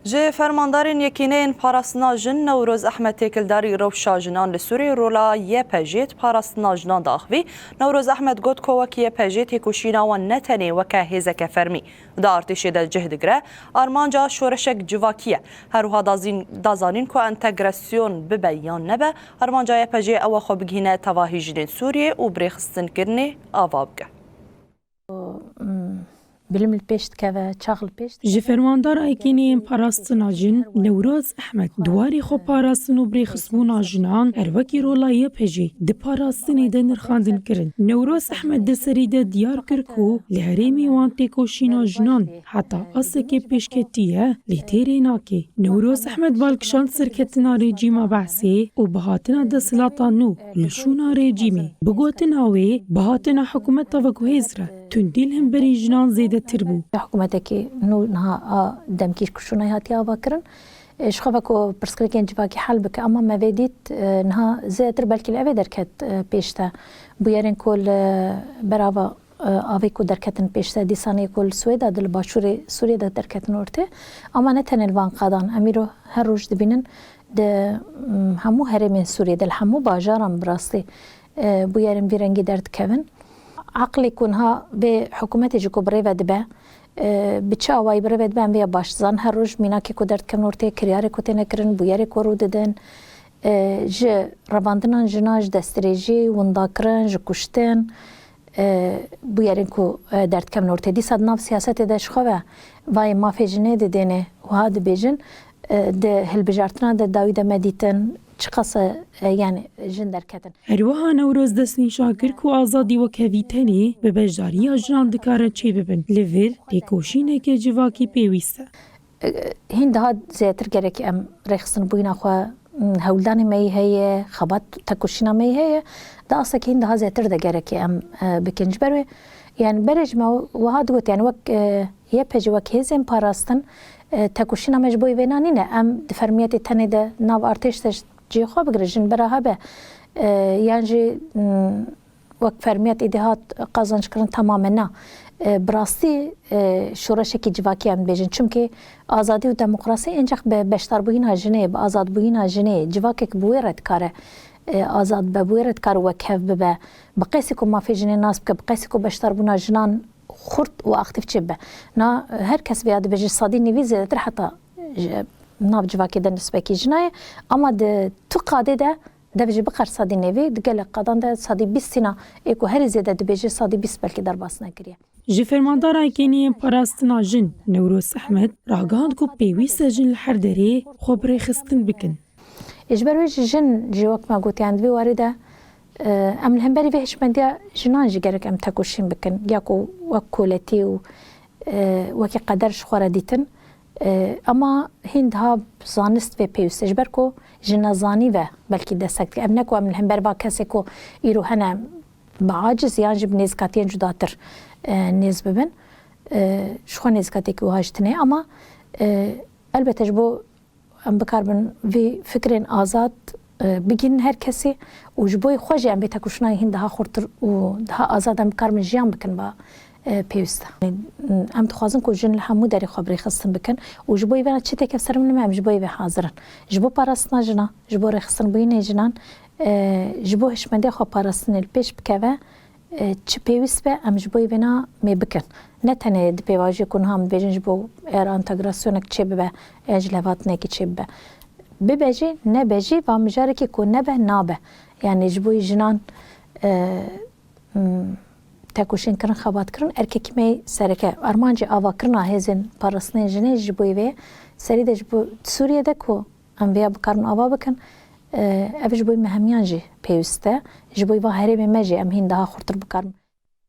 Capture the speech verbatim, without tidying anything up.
Ji fermandarên Yekîneyên Parastina Jin Newroz Ehmed têkildarî rewşa jinan li Sûriyê rola Y P J di parastina jinan de axivî. Newroz Ehmed got ku wek Y P J têkoşîna wan ne tenê weke hêzeke fermî di artêşê de cih digire, armanca şoreşek civakî ye. Her wiha da zîn-, da zanîn ku entegrasyon bibe yan nebe, armanca Y P J ew e xwe bigihîne tevahî jinên Sûriyê û bi rêxistinkirinê ava bike. Bilim li pêş dikeve, çax li pêş dikeve. Ji fermandara Yekîneyên Parastina Jin Newroz Ehmed di warê xwe parastin û birêxistbûna jinan her wekî rola Y P J di parastinê de nirxandin kirin. Newroz Ehmed di serî de diyar kir ku li herêmê wan têkoşîna jinan heta asekê pêşketî ye, lê têrê nake. Newroz Ehmed bal kişand serketina rejîma Behsê û bihatina desthilata nû li şûna rejîmê. Bi gotina wê, bihatina hikûmeta veguhêz re tundî li hemberî jinan zêdetir bû. Hikûmetekî nû niha a demkî ku şûnayê hatiye avakirin. E, ji xwe ve ku pirsgirêkên civakî hel bike, ama me vê dît, e, niha zêdetir belkî li evê derket, e, pêş de. Bûyerên ku li berava, e, avê ku derketin pêş de, dîsanê ku li Swêda de, li başûrê Sûriyê de derketin ortê. Ama ne tenê li van qadan. Em îro her roj dibînin di, mm, hemû herêmên Sûriyê de, li hemû bajaran bi rastî, e, bûyerên vî rengî derdikevin. Eqlê ku niha vê hikûmetê jî ku bi rê ve dibe, e, bi çi awayî bi rê ve dibe, em vê ya baş dizanin. Her roj mînakê ku derdikevin ortê, kiryarê ku têne kirin, bûyerê ku rû didin, e, ji revandinan jinan, ji destdirêjî, windakirin, ji kuştin, e, bûyerên ku, e, derdikevin ortê. Dîsa di nav siyasetê de ji xwe ve vayê mafê jinê didêne, wiha dibêjin, e, di hilbijartina de dawî de me dîtin, çiqas e, yani jin derketin. Her wiha Newroz destnîşan kir ku azadî wek hevî tenê bi beşdariya jinan dikare çêbibin. Li vir têkoşîneke civakî pêwîst e. Hîn daha zêdetir gerek em rêxistinbûyîna xwe, hewldanê me yî heye, xebat tekoşîna me yî heye, di asekî hîn daha zêdetir de gerek em, e, bikin. Ji ber wê, yani berê ji me wiha digot, yani wek, e, Y P J wek hêzên parastin, e, tekoşîna me ji bo yê vêna nîne. Em di fermiyetê tenê de nav artêş de cihê xwe bigire, jin bera hebe, e, yan jî, m, wek fermiyet êdî hat qazanc kirin, tamam e, na. E, bi rastî, e, şoreşekî civakî em dibêjin. Çimkî azadî û demokrasî encax bi beşdarbûyîna jinê, bi azadbûyîna jinê, civakek bi wê re dikare, e, azad bibe, bi wê re dikare wekhev bibe. Bi qeysî ku mafê jinê nas bike, bi qeysî ku beşdarbûna jinan xurt û aktîf çêbibe. Na, her kes vêya dibêje, sedî nîvî zêdetir heta ji nav civakê de nisbekî jina ye, ama di tu qadê de dev jî biqer sedî nêvî, di gelek qadan de sedî bîst tîna, ê ku herî zêde dibêje sedî bîst belkî derbas nekiriye. Ji fermandara Yekîneyên Parastina Jin Newroz Ehmed ragihand ku pêwîst e jin li her derê xwe bi rêxistin bikin. Ê, ji ber wê jî jin jî wek me gotiyan di vê warê de, e, em li hemberî vê hişmendiya jinan jî gerek em tekoşîn bikin, ya ku wek koletî û, e, wekî qeder ji xwe re dîtin. E, ema hîn daha zanist vê pêwîst e, ji ber ku ji nezanî ve belkî destek dike. Em ne ku em li hember va kesê ku îro hene bi aciz yan jî bi nêzikatiyên cudatir, e, nêz bibin. E, ji xwe nêzikatiyekî wiha jî tune ye, ama, e, elbete ji bo em bikaribin vî fikrên azad, e, bigihînin her kesî û ji bo xwe jî em vê tekoşîna hîn daha xurtir û daha azad em bikaribin jiyan bikin ba, e, pêwîst e. Em dixwazin ku jin li hemû derê xwe bi rêxistin bikin û ji bo vê re çi têke ser min, em ji bo vê hazir in. Ji bo parastina jina, ji bo rêxistinbûyînê jinan, e, ji bo hişmendiya xwe parastinê li pêş bikeve, e, çi pêwîst be, em ji bo vêna mê bikin. Ne tenê di pêvajoyê ku niha em dibêjin ji bo eger entegrasyonek çêbibe, eger jilhevatinekî çêbibe. Bibe jî, nebe jî, va mijarekî ku nebe, nabe. Yanî ji bo jinan, e, m, tekoşîn kirin, xebat kirin, erkekî me yê sereke. Armancê avakirina hêzên parastinên jinê ji bo vê serî de ji bo Sûriyê de ku em vêya bikarin ava bikin, e, ev ji bo me hemiyan jî pêwîst e. Ji bo va herêmê me jî em hîn daha xurtir bikarin.